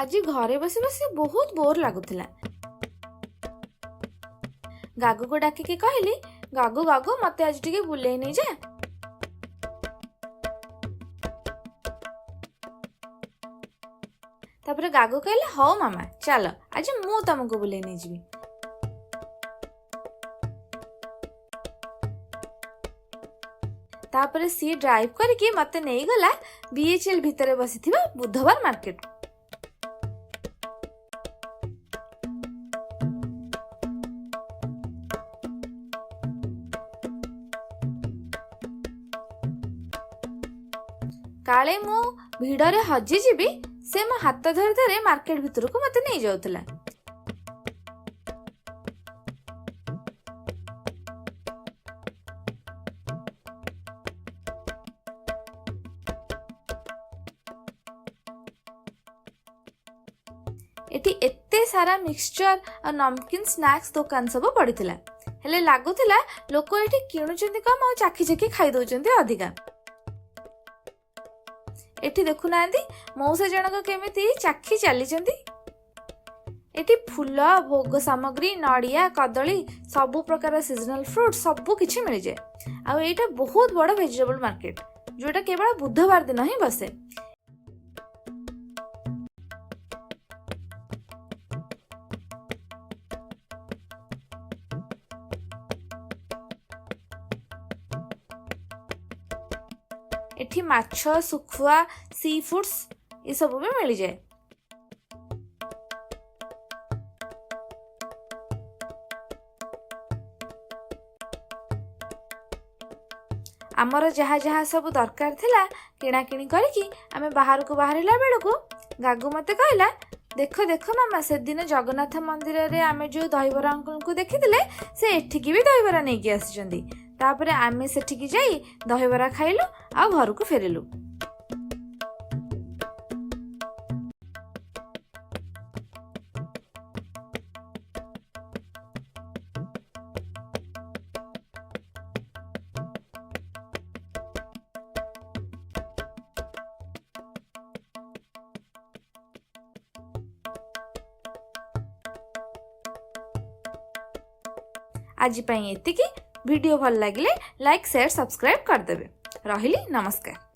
ଆଜି ଘରେ ବସି ବସି ବହୁତ ବୋର୍ ଲାଗୁଥିଲା। ଗାଗୁକୁ ଡାକିକି କହିଲି, "ଗାଗୁ, ଗାଗୁ, ମତେ ଆଜି ଟିକେ ବୁଲେଇ ନେଇଯା।" ତାପରେ ଗାଗୁ କହିଲା, "ହଉ ମାମା, ଚାଲ, ଆଜି ମୁଁ ତମକୁ ବୁଲେଇ ନେଇଯିବି।" ତାପରେ ସିଏ ଡ୍ରାଇଭ୍ କରିକି ମତେ ନେଇଗଲା ବିଏଚଏଲ୍ ଭିତରେ ବସିଥିବା ବୁଧବାର ମାର୍କେଟ। କାଳେ ମୁଁ ଭିଡ଼ରେ ହଜିଯିବି, ସେ ମୋ ହାତ ଧରି ଧରି ମାର୍କେଟ ଭିତରକୁ ମତେ ନେଇଯାଉଥିଲା। ଏଠି ଏତେ ସାରା ମିକ୍ସଚର ଆଉ ନମକିନ୍, ସ୍ନାକ୍ସ ଦୋକାନ ସବୁ ପଡ଼ିଥିଲା। ହେଲେ ଲାଗୁଥିଲା ଲୋକ ଏଠି କିଣୁଛନ୍ତି କମ୍ ଆଉ ଚାଖି ଚାଖି ଖାଇ ଦଉଛନ୍ତି ଅଧିକା। ଏଠି ଦେଖୁନାହାନ୍ତି, ମଉସା ଜଣକ କେମିତି ଚାଖି ଚାଲିଛନ୍ତି। ଏଠି ଫୁଲ, ଭୋଗ ସାମଗ୍ରୀ, ନଡ଼ିଆ, କଦଳୀ, ସବୁ ପ୍ରକାର ସିଜନାଲ ଫ୍ରୁଟ୍ ସବୁ କିଛି ମିଳିଯାଏ। ଆଉ ଏଇଟା ବହୁତ ବଡ଼ ଭେଜିଟେବଲ ମାର୍କେଟ, ଯୋଉଟା କେବଳ ବୁଧବାର ଦିନ ହିଁ ବସେ। ଏଠି ମାଛ, ଶୁଖୁଆ, ସି ଫୁଡ୍ସ ଏସବୁ ବି ମିଳିଯାଏ। ଆମର ଯାହା ଯାହା ସବୁ ଦରକାର ଥିଲା, କିଣାକିଣି କରିକି ଆମେ ବାହାରକୁ ବାହାରିଲା ବେଳକୁ ଗାଗୁ ମତେ କହିଲା, "ଦେଖ, ଦେଖ ମାମା, ସେଦିନ ଜଗନ୍ନାଥ ମନ୍ଦିରରେ ଆମେ ଯୋଉ ଦହିବରା ଅଙ୍କଲଙ୍କୁ ଦେଖିଥିଲେ, ସେ ଏଠିକି ବି ଦହିବରା ନେଇକି ଆସିଛନ୍ତି।" ତାପରେ ଆମେ ସେଠିକି ଯାଇ ଦହିବରା ଖାଇଲୁ ଆଉ ଘରକୁ ଫେରିଲୁ। ଆଜି ପାଇଁ ଏତିକି। ଭିଡ଼ିଓ ଭଲ ଲାଗିଲେ ଲାଇକ୍, ସେୟାର, ସବସ୍କ୍ରାଇବ୍ କରିଦେବେ। ରହିଲି, ନମସ୍କାର।